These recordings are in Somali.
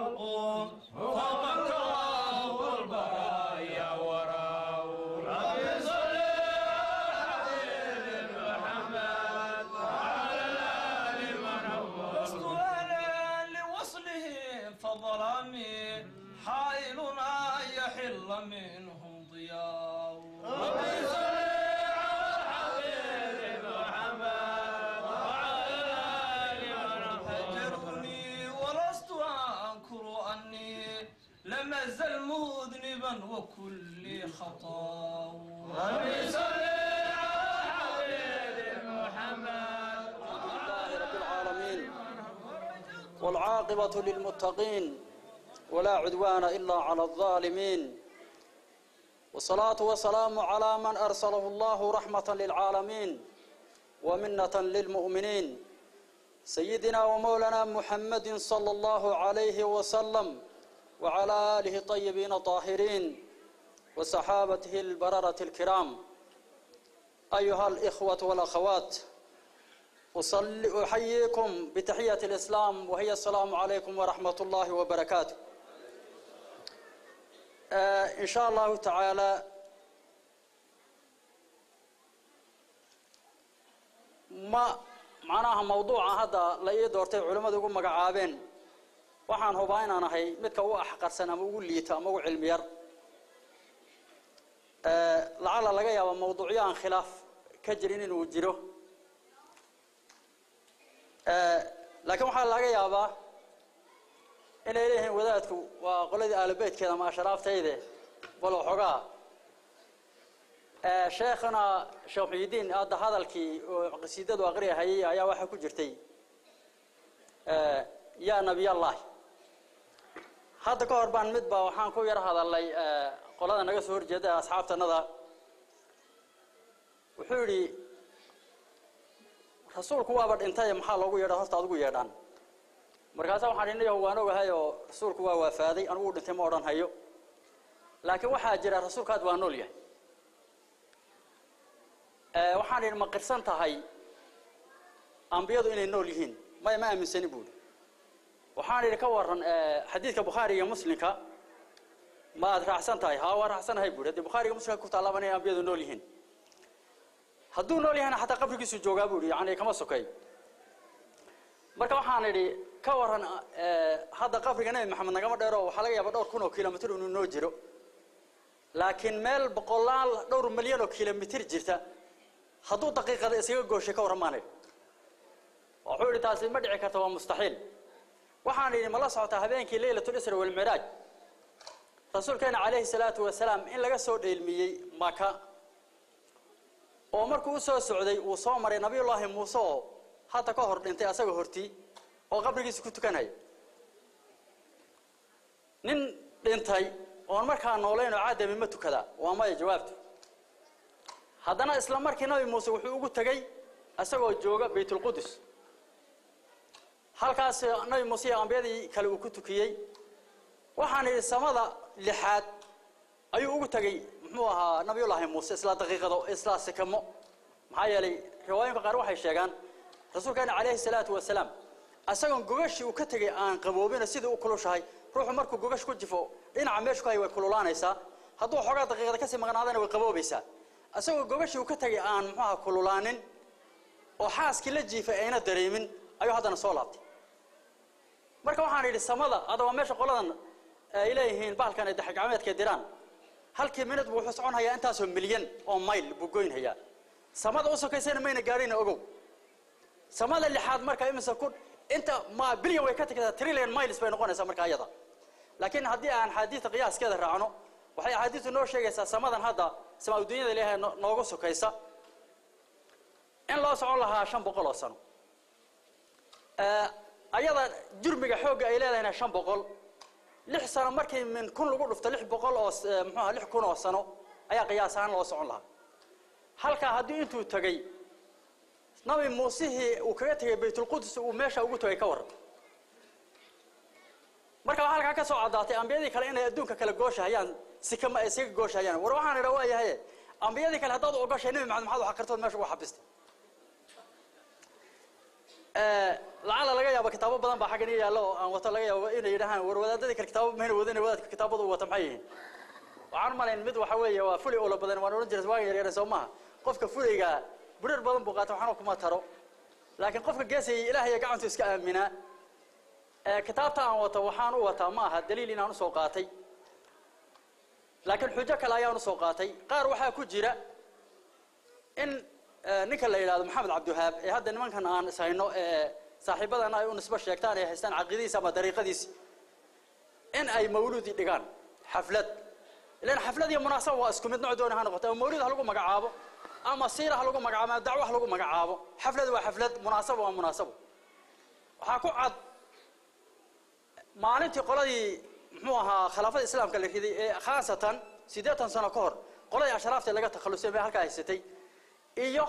الخلق فوقك والبرايا وراء. رب صل على محمد وعلى آل محمد. لست أنا لوصله فظلامي حائل أن يحل منهم ضياء. رب صل على محمد وعلى آل محمد. هجروني ولست أنكر أني لم أزل مذنبا وكل خطأ. رب صل على محمد. الحمد لله رب العالمين، والعاقبة للمتقين، ولا عدوان إلا على الظالمين، والصلاة والسلام على من أرسله الله رحمة للعالمين ومنة للمؤمنين، سيدنا ومولانا محمد صلى الله عليه وسلم وعلى آله الطيبين الطاهرين وصحابته البررة الكرام. أيها الإخوة والأخوات، أحييكم بتحية الإسلام، وهي السلام عليكم ورحمة الله وبركاته. إن شاء الله تعالى ما معناها موضوع هذا لا يدورتay culimadu ugu magacaabeen. Waxaan hubaa inaan ahay midka ugu axqarsan ama ugu liita ama ugu cilmi yar. Lacala laga yaabo mawduucyo aan khilaaf ka jirin inuu jiro, laakiin waxaa laga yaabaa inay leeyihiin wadaadku waa qoladii aalubeydkeeda ama ashraaftayde. Bal waxoogaa sheekhana Sheekh Muxyidiin hadda hadalkii oo qasiidadu aqriyahayay ayaa waxaa ku jirtay yaa nabiyallah. Hadda ka hor baan midba waxaan ku yar hadalnay qolada naga soo horjeeda asxaabtanada. Wuxuu yidhi rasuulku waaba dhintay, maxaa loogu yeedha horta adigu yeedhaan? Markaasaa waxaan idhi waan ogahay oo rasuulku waa waafaaday, anigu dhintay ma odhan hayo, laakiin waxaa jira rasuulka aad waa nool yahay. Waxaan idhi ma qirsan tahay ambiyadu inay nool yihiin? Maya, ma aaminsani buuri. Waxaan idhi ka waran xadiidka Bukhaari iyo Muslimka, ma aad raacsan tahay? Haa, waa raacsanahay buuri. Haddii Bukhaariga Muslimka ku taallaba inay ambiyadu nool yihiin, hadduu nool yahayna xataa qabrigiisu joogaa buuri, yacni kama sokay. Marka waxaan idhi ka waran hadda qabriga Nabi Maxamed nagama dheero, waxaa laga yaabaa dhowr kun oo kilomitir inuu noo jiro, laakiin meel boqolaal dhowr milyan oo kilomitir jirta hadduu daqiiqada isaga gooshay ka warran maan idhi. Wuxuu yidhi taasi ma dhici karta, waa mustaxiil. Waxaan idhi ma la socotaa habeenkii Leylatul Isra walmicraaj rasuulkeena calayhi salaatu wasalaam in laga soo dheelmiyey Maka, oo markuu u soo socday uu soo maray Nabiyullaahi Muuse oo hadda ka hor dhintay asaga hortii oo qabrigiisa ku tukanaya? Nin dhintay oon markaa noolayn oo cadami ma tukadaa? Waa maya jawaabtu. Haddana isla markii Nabi Muuse wuxuu ugu tegey isagoo jooga Baytulqudus, halkaas Nabi Muuse iyo ambiyadii kale uu ku tukiyey. Waxaan idhi samada lixaad ayuu ugu tegey muxuu ahaa Nabiyullaahi Muuse isla daqiiqado isla sikamo. Maxaa yeelay riwaayinka qaar waxay sheegaan rasuulkeena calayhi salaatu wasalaam isagoon gogashii uu ka tegey aan qaboobina sidii u kulushahay. Ruuxu markuu gogash ku jifo dhinaca meeshu ku hay way kululaanaysaa, hadduu xoogaa daqiiqada kasii maqnaadana way qaboobaysaa. Isagoo gogashii uu ka tegey aan muxuaha kululaanin oo xaaskii la jiifay ayna dareemin ayuu haddana soo laabtay. Marka waxaan idhi samada hadda waa meesha qoladan ay leeyihiin bahalkan ay daxgacmeedka diraan, halkii minad buu wuxuu socon hayaa intaasoo milyan oo mayl buu goyn hayaa. Samada u sokaysana mayna gaadhina ogow. Samada lixaad marka imise kun inta ma bilyan way ka tagtaa, trillion miles bay noqonaysaa marka ayada. Laakiin haddii aan axaadiista qiyaaskeeda raacno, waxay axaadiistu noo sheegaysaa samadan hadda samaa dunyada leeyahay noogu sokaysa in loo socon lahaa 500 oo sano, ayada jurmiga xoogga ay leedahayna 506 sano. Markii min kun lagu dhufto 600 oo muxuaha 6000 oo sano ayaa qiyaas ahaan loo socon lahaa. Halkaa haddii intuu tegey Nabi Muusihii uu kaga tegay Baytulqudus uu meesha ugu tagay, ka warran? Marka waxaa halkaa ka soo caddaatay ambiyadii kale inay adduunka kala gooshahayaan, si kama ay isaga gooshahayaan. War waxaan idha waa yahay ambiyadii kale haddaad ogoshay, Nabi Maxamed maxaad wax qartood meesha ugu xabistay? Lacala laga yaabo kitaabo badan baa xaggan yaalla oo aan wato, laga yaabo inay yidhahaan war wadaadadii kale kitaabo mahayna wadana, wadaadka kitaabadu wata maxay yihiin? Waxaan u malayn mid waxa weeye waa fulay oola badan waan odhan jiray waagan yaryare, soo maaha? Qofka fulayga burar badan buu qaata, waxna kuma taro, laakiin qofka geesayay Ilaahay gacantu iska aaminaa. Kitaabta aan wato waxaan u wataa ma aha daliil inaan usoo qaatay, laakiin xujo kale ayaan usoo qaatay. Qaar waxaa ku jira in ninka la yidhahdo Maxamed Cabdiwahaab ee hadda nimankan aan ishayno ee saaxiibadana ay u nisbo sheegtaan ay haystaan caqiidadiisa ama dariiqadiisa in ay mawluudi dhigaan xaflad. Ilan xaflad iyo munaasaba waa isku mid, nooc dooni ha noqoto, ama mawlid ha lagu magacaabo, ama siira ha lagu magacaabo, ama dacwo ha lagu magacaabo, xaflad waa xaflad, munaasaba waa munaasabo. Waxaa ku cad maalintii qoladii muxuu ahaa khilaafada islaamka la riday ee khaasatan 80 sano ka hor qoladii ashraafta laga takhalusay ee halkaa haysatay iyo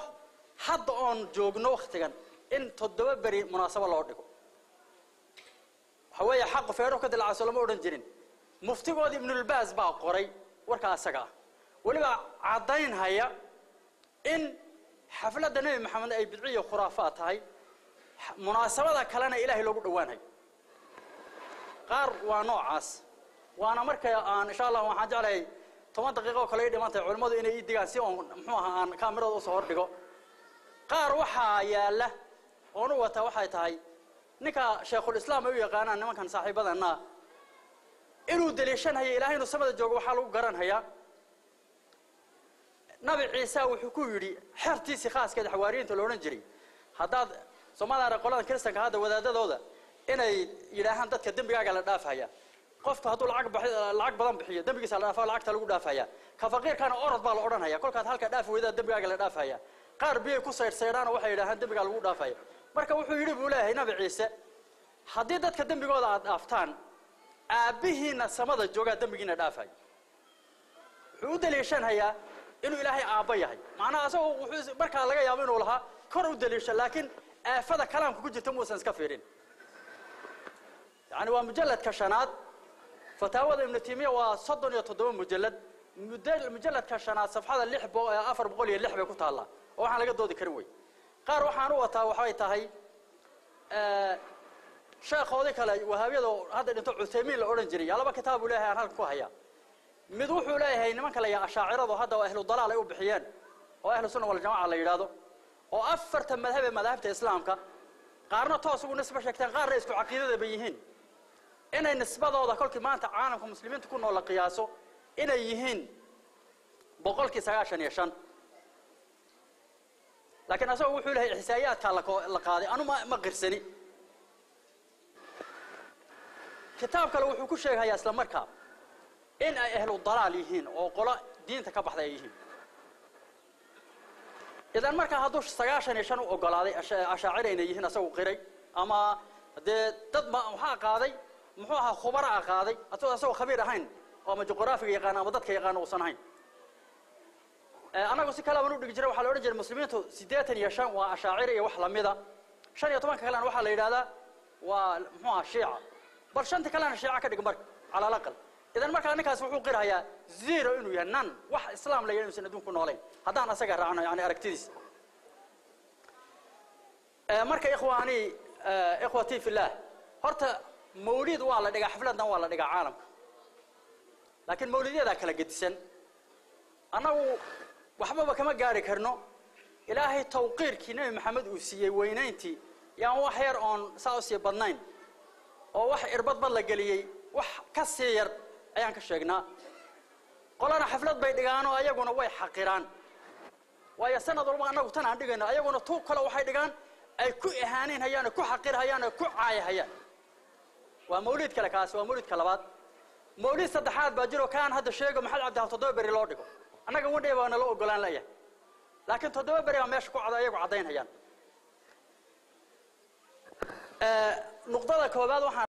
hadda oon joogno waktigan in 7 beri munaasabo loo dhigo. Waxa weeye xaqu feero ka dilacayso lama odhan jirin. Muftigoodii Ibnulbaas baa qoray warkaa isaga ah, weliba caddayn haya in xafladda Nebi Maxamed ay bidciyo khuraafaad tahay, munaasabada kalena Ilaahay loogu dhowaanhayo. Qaar waa noocaas, waana marka aan insha Allah waxaan jeclahay 10 daqiiqo oo kale ii dhiman tahay culimmadu inay ii digaan si oon muxuu ahaa aan kaamirada usoo hordhigo. Qaar waxaa yaalla oon u wataa waxay tahay ninka sheekhulislaam ay u yaqaanaan nimankan saaxiibadana inuu daliishanhayo Ilahay inuu samada joogo. Waxaa lagu garanhayaa Nabi Ciise wuxuu ku yidhi xertiisii khaaskeeda xawaariyiinta la odhan jiray, haddaad Soomaalida qoladan kiristanka hadda wadaadadooda inay yidhaahaan dadka dembigaaga la dhaafhaya, qofku hadduu lacag badan bixiyo dembigiisa la dhaafa, lacagta lagu dhaafhaya, ka faqiirkana orod baa la odhanhaya, kolkaad halka dhaafi weydaa dembigaaga la dhaafhaya. Qaar biyay ku saydhsaydhaanoo waxay yidhahaan dembigaa lagu dhaafhaya. Marka wuxuu yidhi buu leeyahay Nabi Ciise, haddii dadka dembigooda aad dhaaftaan, aabbihiina samada joogaa dembigiina dhaafhaya. Wuxuu u daliishanhayaa inuu Ilaahay aabba yahay, macnaha asagoo wuxuu markaa laga yaabo inuu lahaa kor u daliisho, laakiin aafada kalaamka ku jirta muusan iska fiirin. Yani waa mujalladka 5aad fataawada Ibnu Taymiya, waa 37 mujallad, mujalladka 5aad safxada 406 bay ku taallaa, oo waxaan laga doodi karin wey. Qaar waxaan u wataa waxay tahay sheekhoodii kale wahaabiyada hadda dhinto Cuthaymiin la odhan jiray yaa laba kitaab uu leeyahay aan halkan ku hayaa. Mid wuxuu leeyahay nimanka la yaa ashaaciradu hadda oo ahlu dalaal ay u bixiyeen oo ahlu sunna waljamaca la yidhaahdo, oo afarta madhab ee madaahibta islaamka qaarna toos ugu nisbo sheegteen, qaarna isku caqiidada bay yihiin, inay nisbadooda kolkii maanta caalamka muslimiinta ku nool la qiyaaso inay yihiin 95%. Laakiin asagu wuxuu leeyahay ixsaa'iyaadkaa la qaaday anu ma qirsani. Kitaab kale wuxuu ku sheegayaa isla markaa in ay ahlu dalaal yihiin oo qolo diinta ka baxday ay yihiin. Idan markaa hadduu 95 u ogolaaday ashaacira inay yihiin asagu qiray, ama dee dad ma waxaa qaaday muxuu ahaa khubara qaaday asagoo khabiir ahayn oo ama juqraafiga yaqaan ama dadka yaqaan uusan ahayn. Annagu si kale baan u dhigi jiray, waxaa la odhan jiray muslimiintu 85 waa ashaacira iyo wax lamida, 15-ka kalena waxaa la yidhahdaa waa muxuu ahaa shiica, bal 5-ta kalena shiica ka dhig marka cala alaqal. Idan markaa ninkaas wuxuu qirhayaa zero inuu yahay nan wax islaam la yahay inuusan adduunku noolayn haddaan asaga raacno, yani aragtidiisa. Marka ikhwaani, ikhwatii fillaah, horta mawlid waa la dhigaa, xafladna waa la dhigaa caalamka, laakiin mawlidyadaa kala gedisan. Annagu waxbaba kama gaari karno Ilaahay tawqiirkii Nebi Maxamed uu siiyey weynayntii yaan wax yar oon saa usii badnayn oo wax irbad bad la geliyey wax ka sii yar ayaan ka sheegnaa. Qolana xaflad bay dhigaanoo ayaguna way xaqiraan, waayo sanad walba annagu tan aan dhigayno ayaguna tu kale waxay dhigaan ay ku ihaanayn hayaan oo ku xaqirhayaan oo ku caayahayaan. Waa mawlid kale kaasi, waa mawlidka labaad. Mawlid saddexaad baa jiro kaan hadda sheego Maxamed Cabdihaab 7 beri loo dhigo, annaga wandhay baa nala ogolaan la'yahay, laakiin 7 beri baa meesha ku cado ayagu caddaynhayaan. Nuqdada koowaad waxaan